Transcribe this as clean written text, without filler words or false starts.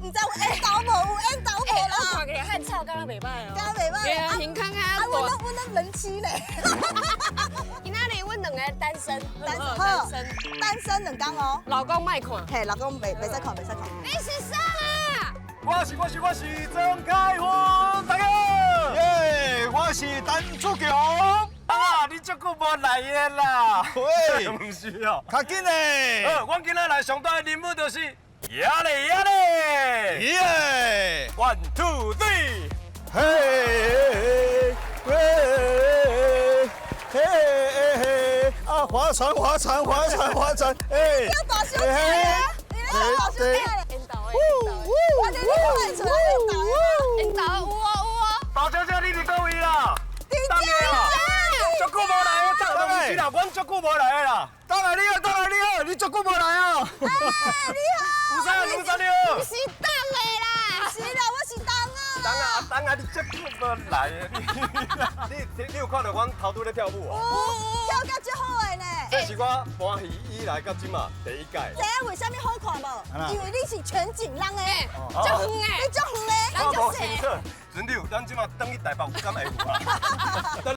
毋知有緣投無？有緣投無啦？看起來漢草敢若袂歹哦。敢袂歹。對啊，健康啊。啊，阮攏人妻咧。今仔日阮兩个單身，單單身，單身2工哦。老公莫看。嘿，老公袂使看，袂使看。你是啥啊？我是曾凱勛，大家好。耶，我是陳子強。啊，你足久無來的啦。喂，毋是哦。較緊嘞。好，阮今仔來上大的任務就是，呀咧呀咧。耶。 One two three。嘿，喂，嘿嘿，啊，划船划船划船划船，哎。你大小姐，你大小姐。緣投的，我哋你看出來緣投的。緣投有哦有哦。大小姐，你佇佗位啦？佇遮啦。足久無來的，毋是啦，阮足久無來的啦。當來你好，當來你好，你足久無來哦。哎，你好。吳生，吳生你好。是當的啦。是啦，我是當啊。當啊當啊，你足久無來的，你有看著阮頭拄咧跳舞啊？有，跳甲足好的呢。這是我搬戲以來到這馬第一屆。知影為啥物好看無？因為你是全景人的，足遠的，你足遠的，咱足清楚。陣柳，咱這馬轉去台北，敢會有啊？